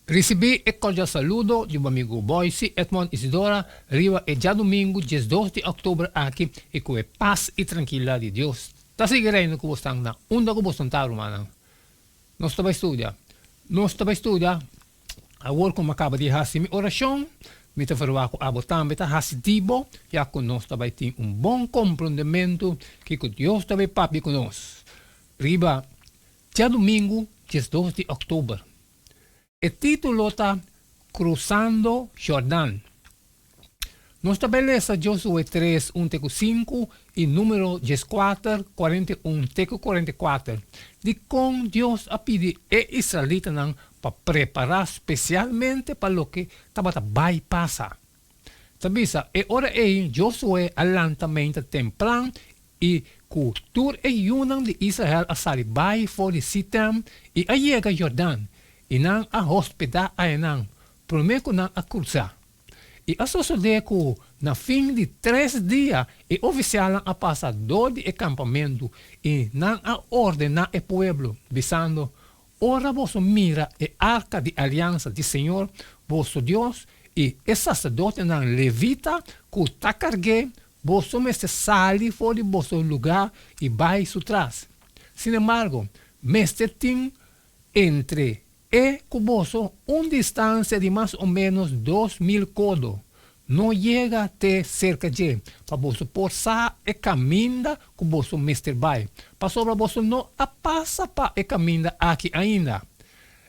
Risibí e kordial saludo di bo amigu Boyce Edmond Isidora riba e djadumingu 12 di òktober aki i ku e pas i trankilidat di Dios ta sigui reina ku bosnan na unda ku bosnan ta, rumannan. Nos ta bai studia. Nos ta bai studia awor ku mi a kaba di hasi mi orashon. Mi ta ferwagt ku abo tambe ta hasi di bo, ya ku nos ta bai tin un bon komprondementu kiko Dios ta bai papia ku nos riba djadumingu 12 di òktober. E título ta Krusando Jordan. Nos ta bai lesa Josué 3, 1 te ku 5 i Número 14, 41 te ku 44. Dikon Dios a pidi e israelitanan pa prepará spesialmente pa loke tabata bai pasa? Ta bisa, E ora ei Josué a lanta meinta tempran i ku tur e yunan di Israel a sali bai for di Sitem i a yega Jordan, i nan a hospedá ayanan promé ku nan a krusa. I a sosodé ku na fin di tres dia e ofisialnan a pasa dor di e kampamentu, i nan a ordená e pueblo, bisando, Ora boso mira e arka di aliansa di señor boso Dios i e saserdotenan levita ku ta karg'é, boso mester sali for di boso lugá i bai su tras. Sinembargo, mester tin entre e ku boso un distansia di mas o ménos 2000 kodo. No yega te serka dje, pa boso por sa e kaminda ku boso mester bai, pasobra boso no a pasa pa e kaminda aki ainda.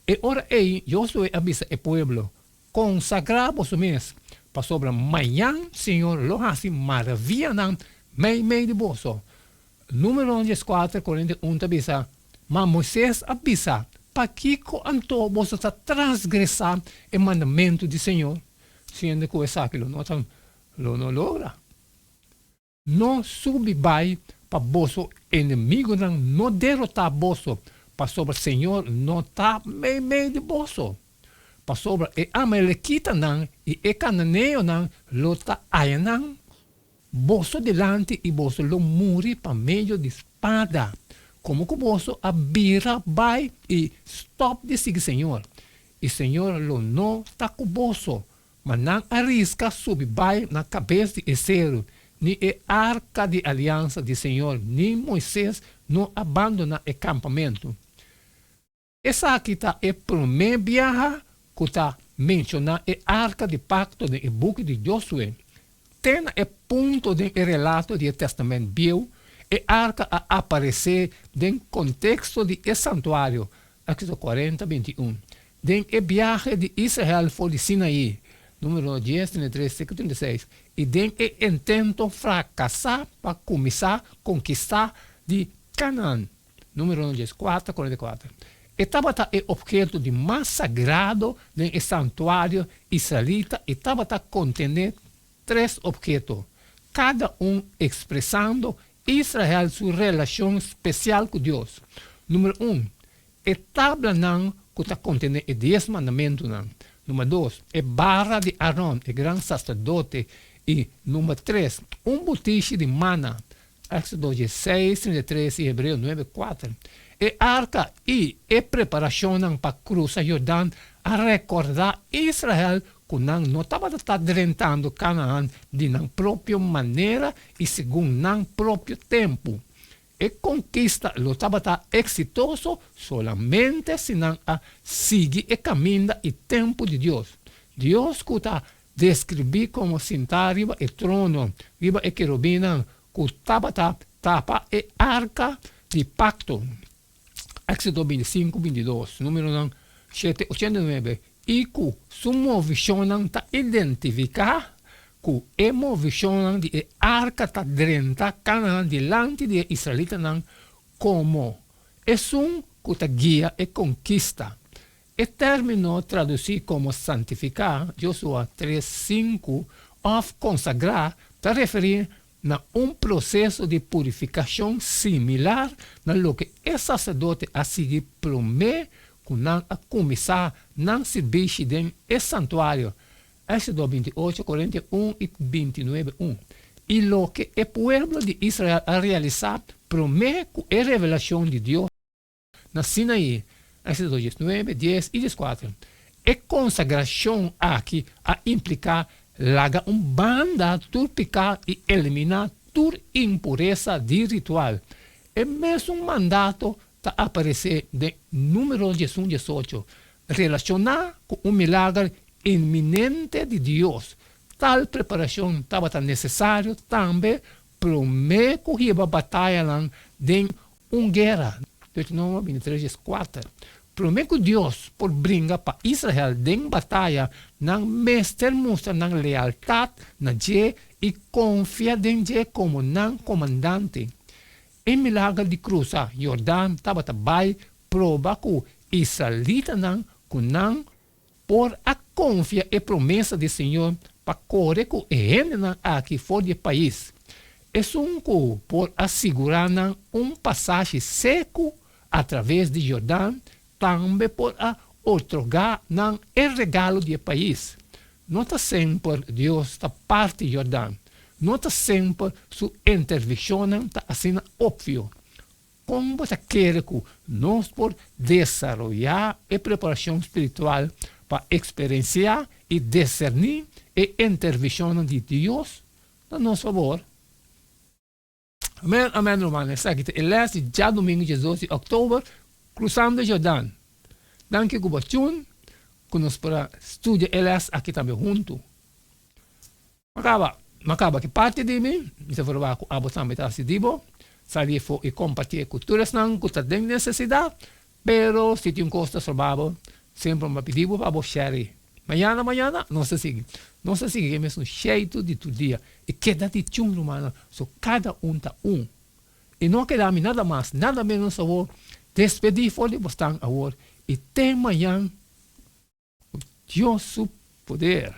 E ora ei Josué a bisa e pueblo, Konsagrá boso mes, pasobra mañan señor lo hasi maravianan meimei di boso. Número 14, 41 ta bisa, Ma Moisés a bisa, Pakiko anto boso ta transgresá e mandamentu di señor, siendo ku esaki lo no ta lo no logra? No subi bai pa boso enemigunan no derotá boso, pasobra señor no ta meimei di boso. Pasobra e amalekitanan i e kananeonan lo ta ayanan boso dilanti i boso lo muri pa medio di spada, komo ku boso a bira bai i stòp di sigui señor, i señor lo no ta ku boso. Ma nan a riska subi bai na kabes di e seru, ni e arka di aliansa di señor ni Moises no a bandoná e kampamentu. Esaki ta e promé biaha ku ta menshoná e arka di pakto den e buki di Josué. Te na e punto den e relato di e Tèstamènt Bieu, e arka a aparesé den konteksto di e santuario, Éksodo 40, 21, den e biahe di Israel for di Sinaí, Número 10, 33 te ku 36, i den e intento frakasá pa kuminsá konkistá di Kanaan, Número 14, 44. E tabata e opheto di mas sagrado den e santuario israelita i tabata kontené tres opheto, kada un ekspresando Israel su relashon spesial ku Dios. Número un, e tablanan ku ta kontené e Dies Mandamentunan. Número dos, e bara di Aron, e gran saserdote. I número tres, un butishi di mana. Éksodo 16, 33 i Hebreo 9, 4. E arka i e preparashonnan pa krusa Jordan a rekordá Israel ku nan no tabata ta drentando Kanaan di nan propio manera i segun nan propio tempu. E konkista lo tabata eksitoso solamente si nan a sigui e kaminda i tempu di Dios. Dios ku ta deskribí komo sintá riba e trono riba e kerubinnan ku tabata tapa e arka di pakto, Éksodo 25, 22, Númeronan 7, 89, i ku su movishonnan ta identifiká ku e movishonnan di e arka ta drenta Kanaan dilanti di e israelitanan komo esun ku ta guia e konkista. E término tradusí komo santifiká, Josua 3, 5, òf konsagrá ta referí na un proseso di purifikashon similar na loke e saserdote a sigui promé ku nan a kuminsá nan sirbishi den e santuario, Éksodo 28, 41 i 29, 1, i loke e pueblo di Israel a realisá promé ku e revelashon di Dios na Sinaí, Éksodo 19, 10 i 14. E konsagrashon aki a impliká laga un banda tur piká i eliminá tur impuresa di ritual. E mesun mandato ta aparesé den Número 11 18, relashoná ku un milager inminente di Dios. Tal preparashon tabata nesesario tambe promé ku hiba batayanan den un guera. Deuteronomio 23 14, Promé ku Dios por bringa pa Israel den bataya, nan mester mustra nan lealtat na dje i konfia den dje komo nan komandante. E milager di krusa Jordan tabata bai proba ku israelitanan ku nan por a konfia e promesa di Señor pa kore ku e hendenan aki for di e pais. Esun ku por a sigurá nan un pasashi seku atraves di Jordan tambe por a otorgá nan e regalo di e pais. No ta semper Dios ta parti Jordan. No ta semper su intervenshonnan ta asina opvio. Kon bo ta kere ku nos por desaroyá e preparashon spiritual pa eksperensiá i diserní e intervenshonnan di Dios na nos fabor? Amèn, amèn, rumannan. Esaki ta e lès di djadumingu 12 di òktober, Krusando Jordan. Danki ku bo tune ku nos por a studia e lès aki tambe huntu. M'a kaba, m'a kaba ki parti di mi, mi ta verwagt ku abo tambe ta hasi di bo. Sali afó i kompartié ku tur esnan ku ta den nesesidat, pero si tin un kos ta stroba bo, semper mi a pidi bo pa bo share. Mañana, mañana nos ta sigui. Nos ta sigui e mesun sheitu di tur dia. E keda di chun, rumannan, so kada un ta un. I no a keda mi nada mas, nada ménos awor, despedí for di bosnan awor i te mañan ku Dios su poder.